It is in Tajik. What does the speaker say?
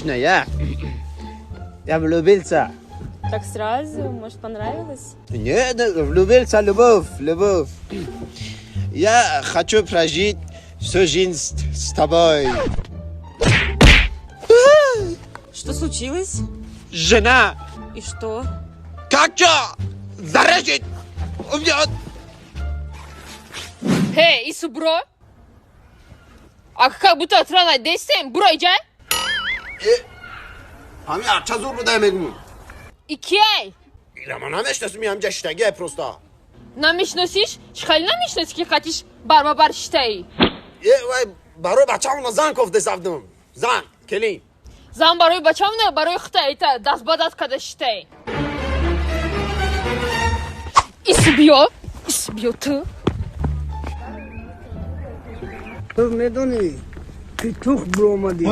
Я влюбился. Так сразу? Может, понравилось? Нет, влюбился, любовь, любовь. Я хочу прожить всю жизнь с тобой. Что случилось? Жена. И что? Как что? Зарежет! Убьет! Ҳей, ису буро. А как будто тура надестем. Буро иҷа. Ҳами арча зур буда мегум. Икей. Ила намешнасум, ҳамҷа шитагия просто. Намешносиш? Чӣ хели намешноси, ки қатиш барбабар шитаӣ? Е, вай, барои бачамона зан кофте савдум. Зан, келин. Зан барои бачам не, барои хута ита даст ба даст када шитаӣ. Ису биё, ису биё ту. Ту медонӣ, петух биромадӣ.